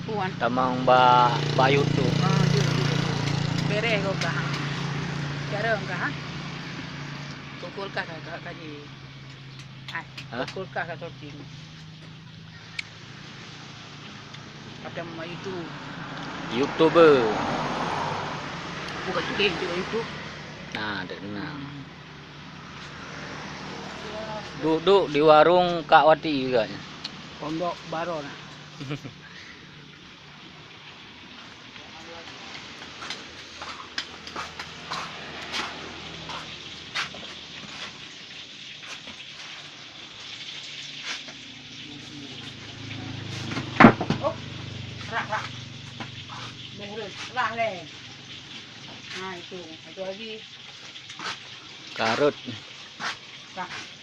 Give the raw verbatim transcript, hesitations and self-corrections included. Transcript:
Puan. Tamong ba, ba YouTube. Ah, dia, dia, dia. Beres kau kah? Cara kah? Pukul kah, kah, kah, kah, ji. Ai, hah? Pukul kah, kah, sorting. Kata mama itu. YouTuber. Bukan tulis di YouTube. Nah, ada kenal. Hmm. Duduk di warung Kak Wati juga. Pondok Baron. Oh, rak, rak. Behrus, rak leh. Nah, itu, satu lagi. Karot. Rak.